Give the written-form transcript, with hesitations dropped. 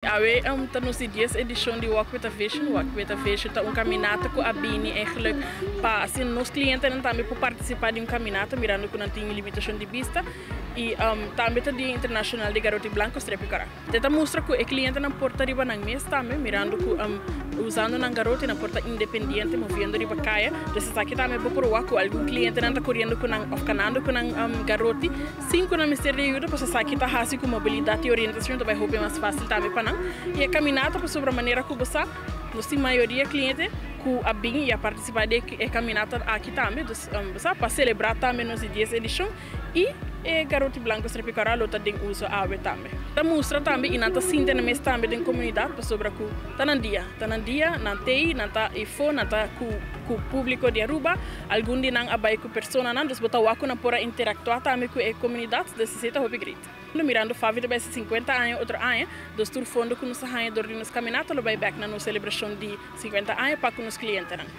Awe ta nos 10 edicion di Walk with a Vision. Walk with a Vision ta un caminata cu a bini eigenlijk pa asina nos clientenan tambe por participa den un caminata, mirando cu nan tin limitacion di bista. Y tambe ta Dia Internacional di Garoti Blanco Strepi Cora. Ta mustra cu e clientenan por ta riba nan mes tambe, mirando cu usando nan garoti nan por ta independiente, moviendo riba caya. Dus esaki tambe bo por wak cu algun clientenan ta coriendo cu nan of canando cu nan garoti sin cu nan mester di ayuda, pues esaki ta haci cu mobilidad y orientacion ta bay hopi mas facil tambe pa nan. Y e caminata, pasobra manera cu bo sa, nos tin mayoria cliente cu a bin y a participa den e caminata aki tambe, dus sa pa celebra tambe nos 10 edicion y e garoti blanco strepi cora lo ta den uso awe tambe. Ta mustra tambe y nan ta sinti nan mes tambe den comunidad, pasobra cu ta nan dia, ta nan dia, nan tey, nan ta ifo, nan ta cu publico di Aruba, algun di nan a bay cu personanan, dus bo ta wak cu nan por a interactua tambe cu e comunidad, dus esey ta hopi great. Mirando FAVI ta bay 50 aña otro aña, dus tur fondo cu nos a haya door di nos caminata lo bay back na nos celebracion di 50 aña pa cu nos clientenan.